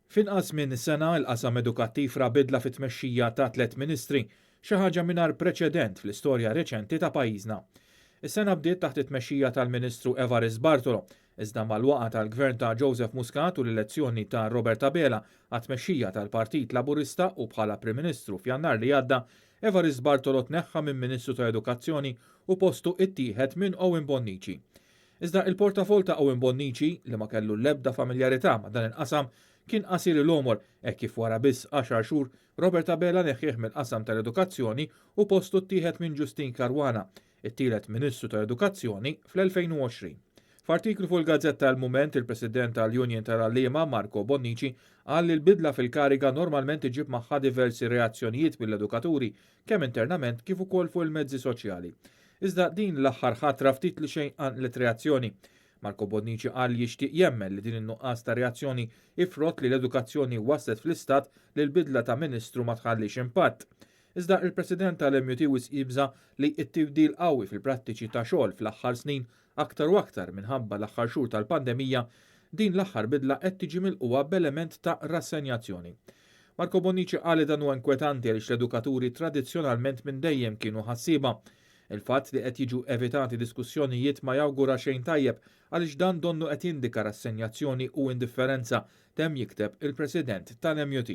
F'inqas minn sena, il-qasam edukattiv ra bidla fit-tmexxija ta' tliet ministri, xi ħaġa mingħajr preċedent fl-istorja reċenti ta' pajjiżna. Is-sena bdiet taħt it-tmexxija tal-Ministru Evarist Bartolo, iżda mal-waqgħa tal-Gvern ta' Joseph Muscat u l-elezzjoni ta' Robert Abela għat-tmexxija tal-Partit Laburista u bħala Prim Ministru f'Jannar li għadda, Evarist Bartolo tneħħa minn Ministru tal-Edukazzjoni u postu ittieħed minn Owen Bonnici. Iżda il-portafol ta' Owen Bonnici, li ma kellu l-ebda familjarità ma' dan il-qasam, kien qasir il-għomor hekk kif wara biss 10 xhur Robert Abela neħħih mill-qasam tal-edukazzjoni u postu ttieħed minn Justyne Caruana, it-tielet Ministru tal-Edukazzjoni fl-2020. F'artiklu fuq il-gazzetta Il-Mument, il-President tal-Union tal-Għalliema, Marco Bonnici, qal li l-bidla fil-kariga normalment iġib magħha diversi reazzjonijiet mill-edukaturi, kemm internament kif ukoll fuq il-mezzi soċjali. Iżda din l-aħħar ħatra ftit li xejn qanqlet reazzjoni. Marco Bonnici qal li jixtieq jemmen li din in-nuqqas ta' reazzjoni hi frott li l-edukazzjoni waslet fl-istat li l-bidla ta' Ministru ma tħallix impatt. Iżda il-President tal-MUT wisq jibża' li t-tibdil qawwi fil-prattiċi ta' xogħol fl-aħħar snin, aktar u aktar minħabba l-aħħar xhur tal-pandemija, din l-aħħar bidla qed tiġi milqugħa b'element ta' rassenjazzjoni. Marco Bonnici qal li dan huwa inkwetanti għaliex l-edukaturi tradizzjonalment minn dejjem kienu ħassieba. Il-fatt li qed jiġu evitati diskussjonijiet ma jawgura xejn tajjeb għaliex dan donnu qed jindika rassenjazzjoni u indifferenza, temm jikteb il-President tal-MUT.